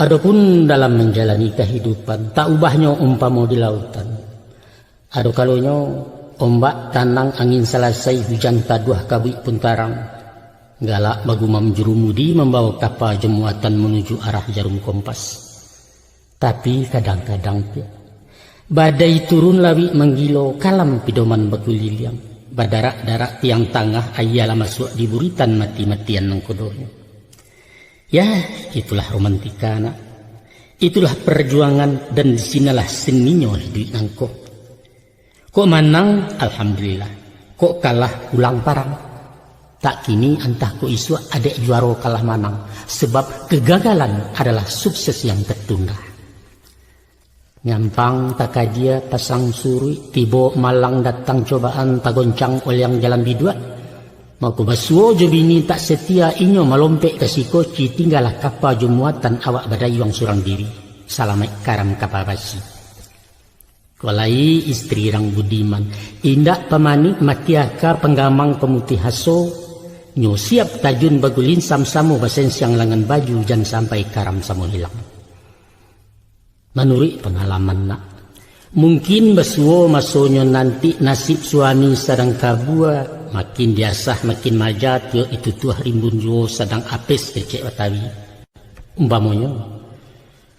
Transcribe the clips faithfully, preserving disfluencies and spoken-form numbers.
Adopun dalam manjalani kahidupan, tak ubahnyo umpamo di lautan. Ado kalonyo, ombak tanang, angin salasai, hujan taduah, kabuik pun tarang. Galak bagumam jurumudi, mambawo kapa jo muatan manuju arah jarum kompas. Tapi kadang-kadang, piak, badai turun, lawik manggilo, kalam pidoman bakuliliang, badarak-darak tiang tangah, aia lah masuak di buritan, mati-matian nangkodonyo. Ya, itulah romantika, nak. Itulah perjuangan, dan di sinalah seninyo hiduik nangko. Kok manang, alhamdulillah. Kok kalah, pulang parang. Tak kini, antah kok isuak, adek juaro kalah manang. Sebab kegagalan adalah sukses yang tertunda. Nyampang takadia, pasang suruik, tibo malang, datang cobaan, tagoncang oleang jalan biduak. Mako basuo jo bini tak setia, inyo malompek ka sikoci, tinggalah kapa jo muatan, awak badayuang surang diri. Salamaik karam kapa basi. Kok lai istri rang budiman, indak pamanik, mati aka, panggamang, pamutih aso, nyo siap tajun bagulin, sam-samo basensiang langan baju, jan sampai karam samo hilang. Manuruik pangalaman, nak, mungkin basuo masonyo nanti, nasib suami sadang kabua, makin diasah makin maja, tiok itu tuah rimbun juo, sadang apes kecek batawi. Umpamonyo,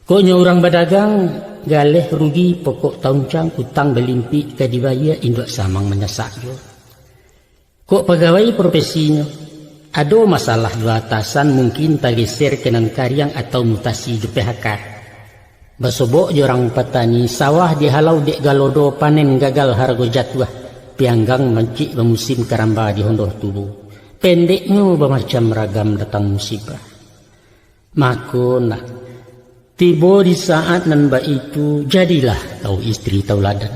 kok nyo urang badagang, galeh rugi pokok tauncang, utang balimpik ka dibayia, induak samang manyasak juo. Kok pagawai profesinyo, ado masalah jo atasan, mungkin tageser ka nan kariang atau mutasi jo P H K. Basobok jo urang patani, sawah dihalau dek galodo, panen gagal hargo jatuah, pianggang mancik bamusim, karamba di hondoh tubo. Pendeknyo bamacam ragam datang musibah. Mako nak, tibo di saat nan baitu, jadilah kau istri tauladan.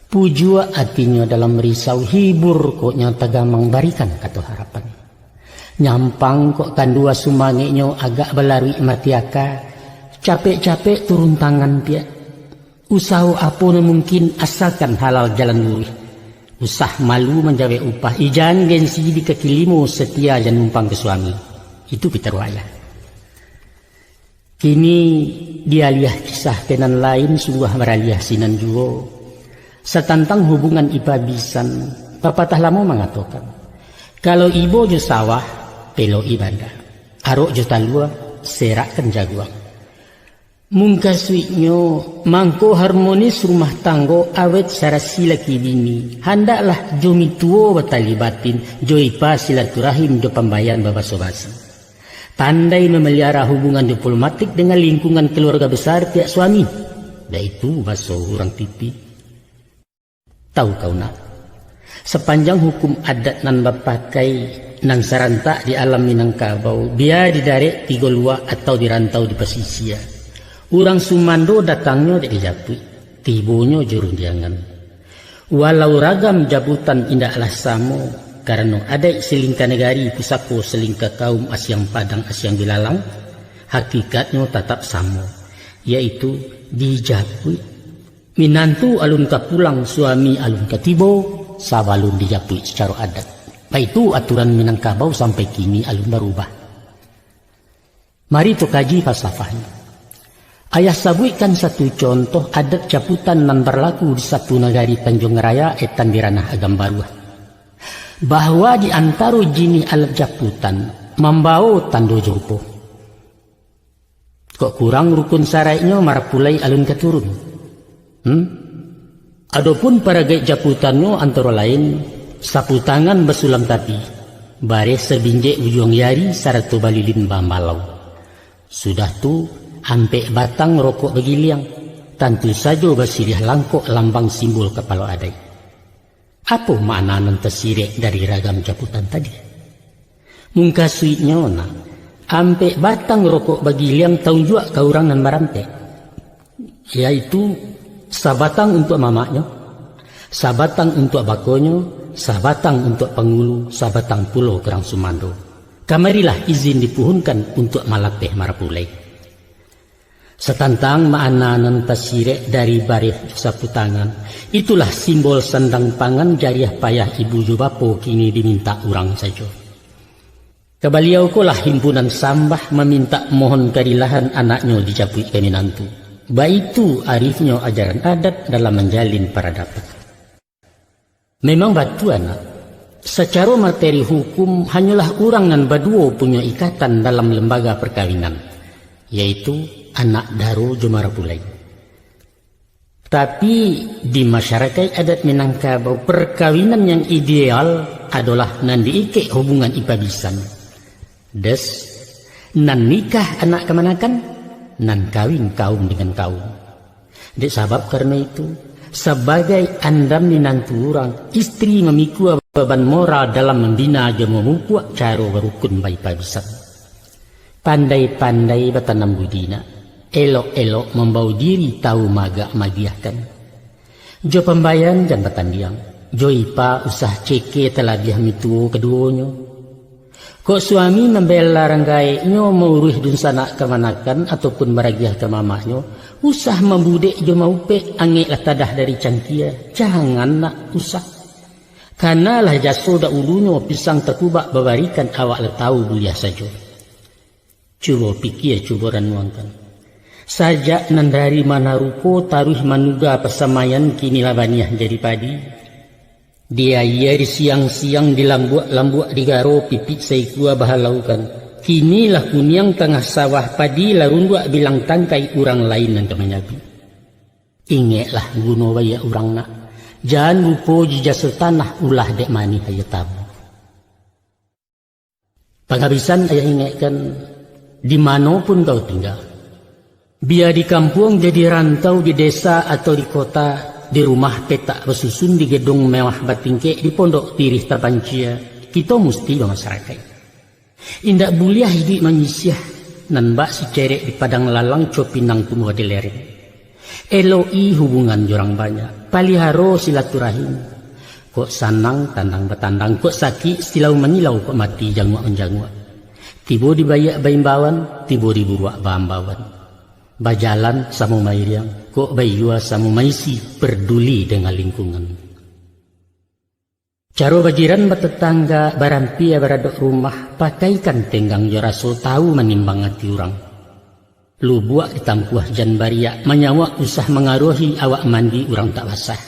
Pujuak atinyo dalam risau, hibur kok nyo tagamang, barikan kato harapan. Nyampang kok kandua sumangeknyo, agak balaruik mati aka, capek-capek turun tangan piak. Usaho apo nan mungkin, asakan halal jalan luruih. Usah malu manjawek upah, ijan gengsi di kaki limo, setia jan numpang ka suami. Itu pitaruah ayah. Kini dialiah kisah ka nan lain, sungguah baraliah sinan juo. Satantang hubungan ipa bisan, papatah lamo mangatokan, kalau ibo jo sawah, peloki banda. Arok jo talua, serakkan jaguang. Mungkasuiknyo, mangko harmonis rumah tanggo, awet sarasi laki bini, handaklah jo mintuo batali batin, jo ipa silaturahim, jo pambayan babaso basi. Pandai mamalihara hubungan diplomatik dengan lingkungan keluarga besar pihak suami, yaitu baso urang tipi. Tahu kau nak, sapanjang hukum adat nan bapakai, nan sarantak di alam Minangkabau, bia di darek tigo luak atau di rantau di pasisia, urang sumando datangnyo dek di japuik, tibonyo jo rundiangan. Walau ragam jabutan indaklah samo, karano adaik salingka nagari, pusako salingka kaum, asiang padang, asiang bilalang, hakikatnyo tatap samo, yaitu di japuik. Minantu alun ka pulang, suami alun ka tibo, sabalun di japuik sacaro adat. Baitu aturan Minangkabau, sampai kini alun barubah. Mari takaji falsafahnyo. Ayah sabuikkan satu contoh adat japutan nan barlaku di Satu Nagari, Tanjuang Raya, Etan di Ranah Agam Baruah, bahwa di antaro jinih alat japutan mambawo tando jo rupo. Kok kurang rukun saraiknyo, marapulai alun ka turun. Hmm? Adopun paragaik japutannyo antaro lain, sapu tangan basulam tapi, bareh sabinjek ujuang jari, sarato balilin bambalau. Sudah tu, ampek batang rokok bagiliang, tantu sajo basiriah langkok, lambang simbol kapalo adaik. Apo makna nan tasirek dari ragam japutan tadi? Mungkasuiknyo nah, ampek batang rokok bagiliang taunjuak ka urang nan barampek, yaitu sabatang untuak mamaknyo, sabatang untuak bakonyo, sabatang untuak pangulu, sabatang pulo ka urang sumando. Kamarilah izin dipuhunkan untuak malapeh marapulai. Satantang makna nan tasirek dari bareh sapu tangan, itulah simbol sandang pangan, jariah payah ibu jo bapo kini dimintak urang sajo. Ka baliau ko lah himpunan sambah mamintak mohon karilahan anaknyo dijapuik ka minantu. Baitu arifnyo ajaran adat dalam manjalin paradaban. Memang batua, nak. Sacaro materi hukum, hanyolah urang nan baduo punyo ikatan dalam lembaga parkawinan, yaitu anak daro jo marapulai. Tapi, di masyarakaik adat Minangkabau, parkawinan yang ideal adolah nan diikek hubungan ipabisan. Des, nan nikah anak kamanakan, nan kawin kaum dengan kaum. Dek sabab karano itu, sabagai andam minantu urang, istri mamikua baban moral dalam mambina jo mamupuak caro barukun baipabisan. Pandai-pandai batanam budi, nak. Elok-elok mambao diri tahu maagak maagiahkan. Jo pambayan jan batandiang. Jo ipa usah ceke talabiah mituo kaduonyo. Kok suami mambela rang gaeknyo mauruih dunsanak kamanakan ataupun maragiah ka mamaknyo, usah mambudek jo maupek angeklah tadah dari cangkia. Jangan, nak, usah. Kanalah jaso daulunyo pisang tatubak babarikan awak lah tahu buliah sajo. Cubo pikia, cubo ranuangkan. Sajak nan dari manaruko taruih manuga pasamaian kini lah baniah jadi padi. Di aia di siang-siang, di lambuak-lambuak di garo pipik saikua bahalaukan. Kini lah kuniang tangah sawah padi lah runduak bilang tangkai urang lain nan ka manyabi. Ingeklah guno baiak urang nak. Jan lupo jo jaso tanah ulah dek manih aia tabua. Panggabisan ayah ingekkan, di mano pun kau tingga. Bia di kampuang jadi rantau, di desa atau di kota, di rumah petak basusun, di gedung mewah batingkek, di pondok tirih tapancia, kito musti bamasarakaik. Indak buliah iduik manyisiah, nan bak sicerek di padang lalang, copinang tumbuah di lereng. Elok-i hubungan jo urang banyak, paliharo silaturahim. Kok sanang, tandang batandang, kok sakik, silau manyilau, kok mati, janguak manjanguak. Tibo di baiak baimbauan, tibo di buruak baambauan. Bajalan samo mairiang, kok baiyua samo maisi, parduli dengan lingkungan. Caro bajiran batatangga, barampia baradok rumah, pakaikan tenggang jo raso, tahu manimbang ati urang. Lubuak ditampuah jan bariak, manyawak usah mangaruahi, awak mandi urang tak basah.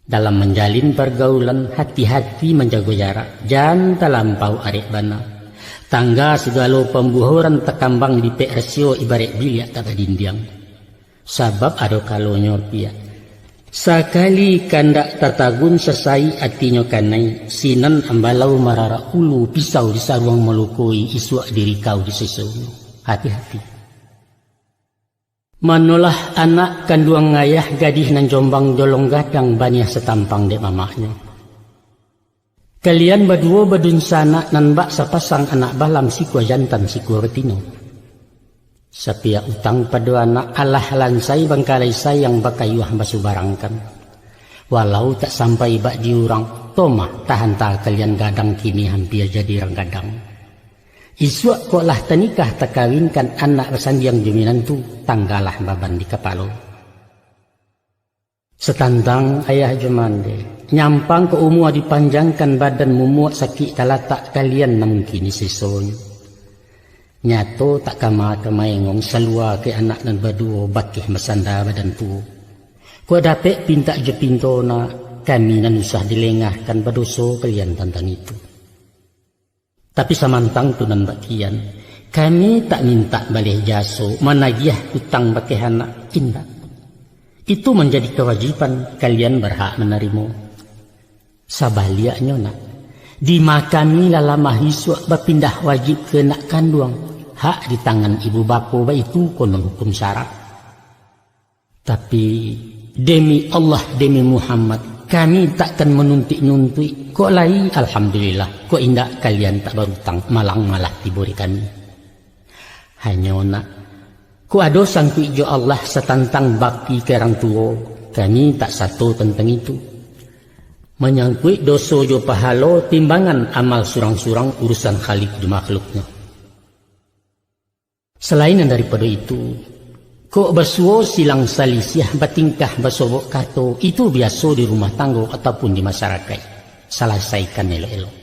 Dalam manjalin pargaulan, hati-hati manjago jarak, jan talampau arek bana. Tangga sagalo pambuhoran takambang, dipek rasio ibarek biliak tak badindiang. Sabab ado kalonyo piak. Sakali kandak tatagun, sasai atinyo kanai, sinan ambalau mararak ulu, pisau di saruang malukoi, isuak diri kau di sesonyo. Hati-hati. Manolah anak kanduang ayah, gadih nan jombang jolong gadang, baniah satampang dek mamaknyo. Kalian baduo badunsanak, nan bak sapasang anak balam, sikua jantan, sikua batino. Sapiak utang pado anak, alah lansai bangkalai sayang, bakayuah basubarangkan. Walau tak sampai bak di urang, tomah tahanta kalian gadang, kini hampia jadi rang gadang. Isuak kok lah tanikah, takawinkan anak basandiang jo minantu, tanggalah baban di kapalo. Satantang ayah jo mande, nyampang ka umua dipanjangkan, badan mumuak sakik talatak, kalian nan mungkin sisonyo. Nyato tak kama ka maengong, salua ke anak nan baduo, bakeh masanda badan tuo. Kok dapek pintak jo pinto nak, kami nan usah dilengahkan, badoso kalian tantang itu. Tapi samantang tu nan bakian, kami tak mintak baleh jaso, managiah utang bakeh anak, indak. Itu manjadi kawajiban, kalian barhak manarimo. Sabaliaknyo nak, dima kami lah lamah isuak, bapindah wajib ke nak kanduang, hak di tangan ibu bapo, baitu konon hukum sara. Tapi, demi Allah, demi Muhammad, kami takkan manuntuik-nuntuik. Kok lai, alhamdulillah. Kok indak, kalian tak barutang, malang malah tibo di kami. Hanyo nak, kok ado sangkuik jo Allah satantang bakti ka urang tuo, kami tak sato tantang itu. Manyangkuik doso jo pahalo, timbangan amal surang-surang, urusan Khalik jo makhluknyo. Salain nan daripado itu, kok basuo silang salisiah, batingkah basobok kato, itu biaso di rumah tanggo ataupun di masarakaik. Salasaikan elok-elok.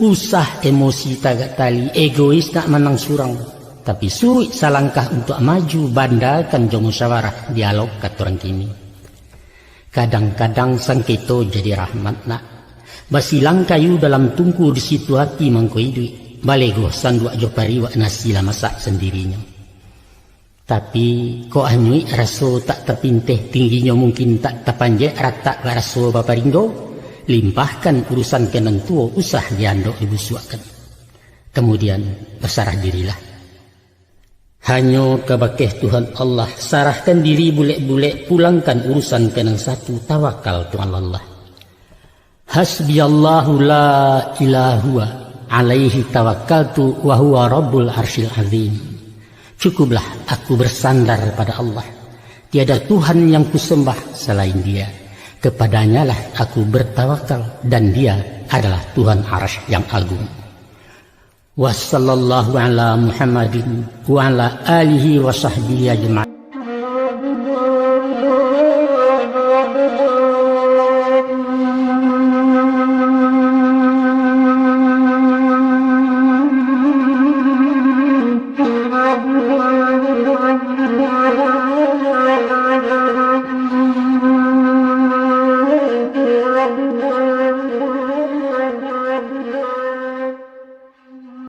Usah emosi tagak tali, egois nak manang surang. Tapi suruik salangkah untuak maju, bandakan jo musyawarah, dialog kato urang kini. Kadang-kadang sangketo jadi rahmat nak. Basilang kayu dalam tungku, di situ ati mangko iduik. Balegoh sanduak jo pariuak, nasi lah masak sandirinyo. Tapi, kok anyuik raso tak tapinteh, tingginyo mungkin tak tapanjek, ratak bak raso baparinggo, limpahkan urusan ka nan tuo, usah diandok dibusuakkan. Kemudian, basarah dirilah. Hanyo kabakeh Tuhan Allah, sarahkan diri bulek-bulek, pulangkan urusan ka nan satu, tawakal tu alallah. Hasbiyallahu la ilaha huwa, alaihi tawakkaltu wa huwa rabbul arsyil azim. Cukuplah aku bersandar pada Allah. Tiada Tuhan yang kusembah selain Dia. Kepadanyalah aku bertawakal, dan Dia adalah Tuhan Arsy yang agung. Wa sallallahu ala Muhammadin wa ala alihi wa sahbihi ajma'in.